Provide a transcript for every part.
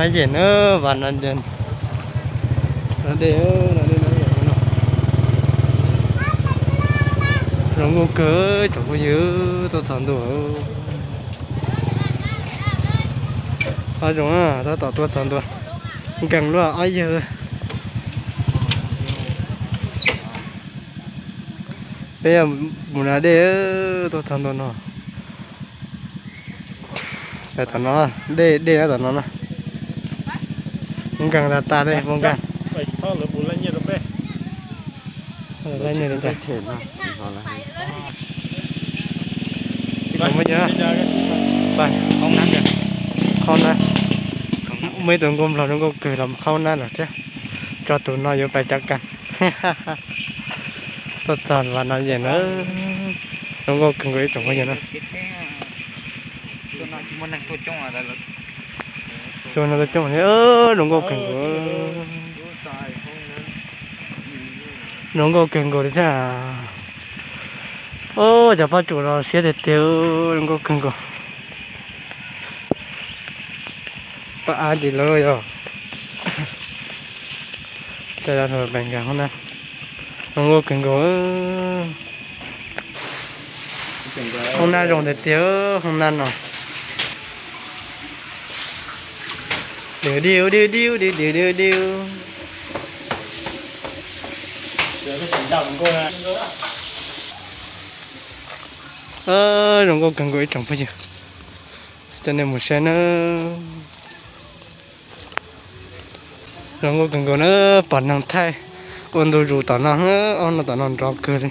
Nab yem na, vas nab yem. Nab dej, nab dej, nab yem no. Zoo nkauj kawg tsoom phooj ywg, tuaj txog ntua. Qhov zoo, tab tom tuaj txog ntua. Nkees luaj ob yawg. Peb yog mus nab dej, tuaj txog ntua no. Tom no, dej, dej nyob tom no na. Poob nkeeg tas tas li, poob nkeeg. Muaj ib tug nkauj nplog zoo nkauj kawg los qhaub nab lawm thiab. Tso tus no yuav pais cov kas. Tuaj txog vas nab yem na, zoo nkauj kawg nkaus ib tsoom phooj ywg na. Xyoo no tuaj coob thiab, zoo nkauj kawg nkaus. Zoo nkauj kawg nkaus li thiab. Cov pab tsuas los siab tiag tiag, zoo nkauj kawg nkaus. Pab ab ces lawv yog, cov yog pais nkag hoob nab, zoo nkauj kawg nkaus. Hoob nab zoo tiag tiag, hoob nab no. Diu diu diu diu diu diu diu. Zoo nkauj kawg nkaus ib tsoom phooj ywg, coj nej mus saib na. Zoo nkauj kawg nkaus na, pom neeg thaij ua ntu zus tom no, ob no tom no nrov kawg li.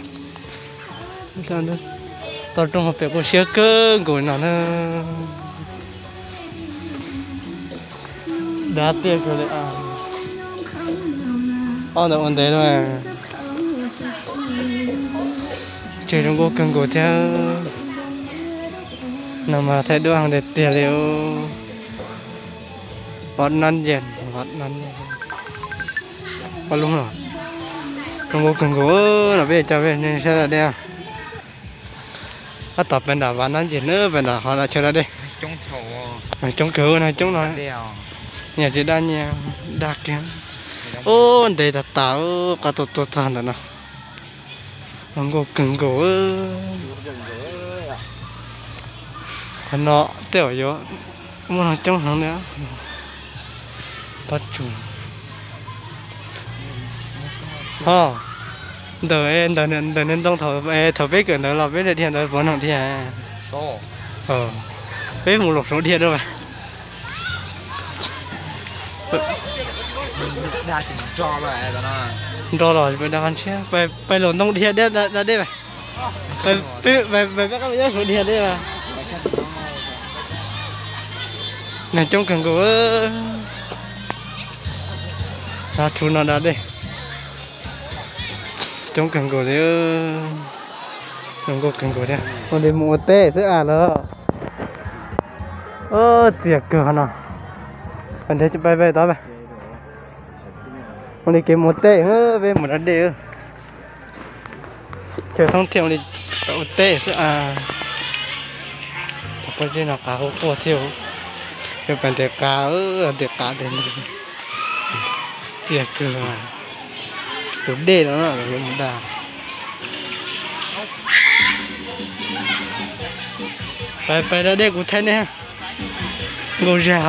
Toj roob hauv pem kuj siab kawg nkaus no na. Dab tiag kawg li. Ob ntawd ua ntev lawm. Tseg zoo nkauj kawg nkaus thiab. No mas thaij duab heev tiag tiag li. Vas nab yem, vas nab yem. Pab lub no zoo nkauj kawg nkaus no, peb coj peb saib da dej. Tab tom pem nram vas nab yem na, pem nram qhov chaw da dej. Coob kawg no, coob no. Nyias tsis daj, nyias dag kiag. Ub, ntev tas tas, qab tuaj tuaj txog ntawm no. Zoo nkauj kawg nkaus. Qhov no tej zaum yuav muaj neeg coob heev li. Pab tsuas. Ho, ntawm, ntawm niag ntoo thaum, thaum peb kawm ntawd los peb dhia ntawd puas neeg dhia? Peb mus los saud dhia dua. Nrog los pais da ntshiab, pais los ntoo dhia da dej. Peb qab mus nyob saud dhia dej. Neeg coob kawg nkaus. Tsuv no da dej. Coob kawg nkaus li. Zoo nkauj kawg nkaus thiab. Ua li mus ua teb xwb as lawm. Txias kawg no. Pais nrhiav pais pais tod pais. Ua li kev mus ua teb, peb mus da dej. Chaw thoob thiaj ua li ua teb xwb as. Pob zeb no qav quaj quaj thiab. Yog pais ntes qav, ntes qav ntes no. Txias kawg. Tus dej no yuav mus da. Pais, pais da dej kuv thaij nej. Nkauj zag,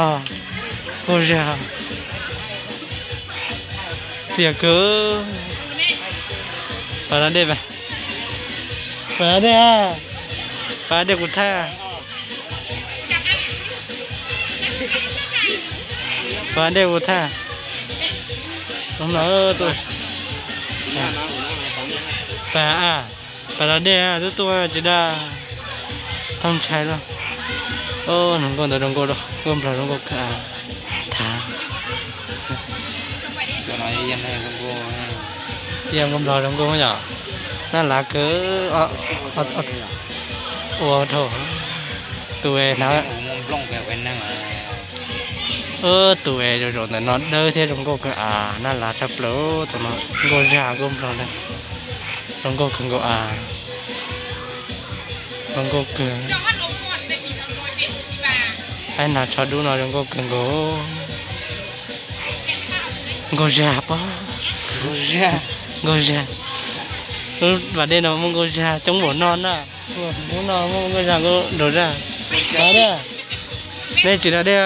nkauj zag. Txias kawg. Pais da dej, pais da dej, pais da dej kuv thaij. Pais da dej kuv thaij. Pais, pais da dej twb tuaj tsis da. Thoob ntshai lawm. Zoo nkauj ntawd, zoo nkauj, nkauj nplog zoo nkauj kawg. Thav. Yog nkauj nplog zoo nkauj yom. Nab lav kawg. Ua dhau. Tus es hnav, tus es zoo zoo ntawm no dawb thiab zoo nkauj kawg as, nab lav tshaj plaws tus no, nkauj zag nkauj nplog na, zoo nkauj kawg nkaus as, zoo nkauj kawg. Ib no tsho dub no zoo nkauj kawg nkaus. Nkauj zag pob. Nkauj zag. Lub pas dej no muaj nkauj zag coob npaum no na. Hnub no muaj nkauj zag nkaus nraum zag. Nej tsis da dej.